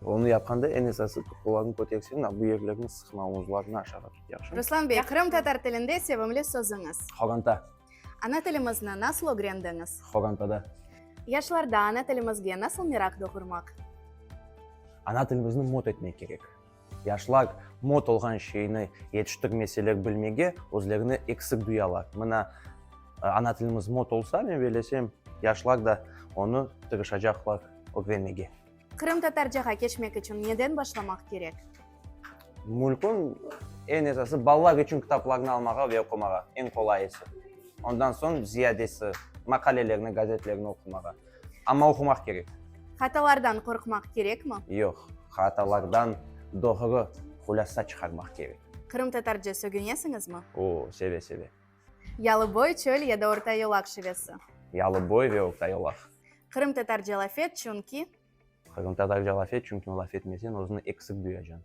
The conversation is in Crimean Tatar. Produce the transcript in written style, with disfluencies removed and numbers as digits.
Onı yapqanda eñ esası qollarını köterseñ, bu yerlerini sıqma, omuzlarını aşağı tut, yahşımı? Ruslan bey, qırımtatar tilinde sevimli sözüñiz? Qoranta. Ana tilimizni nasıl ögrendiñiz? Qorantada. Yaşlarda ana tilimizge nasıl meraq doğurmaq? Ana tilimizni mot etmek kerek. Yaşlar mot olğan şeyni yetiştirmeseler bilmege, özlerini eksik duyalar. Mına, ana tilimiz mot olsa, men belesem, yaşlar da onı tırışacaqlar ögrenmege. Qırımtatarcağa keçmek içün neden başlamaq kerek? Mülkün, eñ esası, balalar içün kitaplarnı almağa ve oqumağa, eñ qolayısı. Ondan soñ ziyadesi, maqalelerni, gazetlerni oqumağa. Amma oqumaq kerek. Hatalardan qorqmaq kerekmi? Yoq, hatalardan doğru hulâsa çıqarmaq kerek. Qırımtatarca sögünesiñizmi? O, seve-seve. Yalıboy, çöl ya da Orta Yolaq şivesi? Yalıboy ve Orta Yolaq. Qırımtatarca laf et, çünki. Qırımtatarca laf et, çünki laf etmeseñ, özüni eksik duyacañ.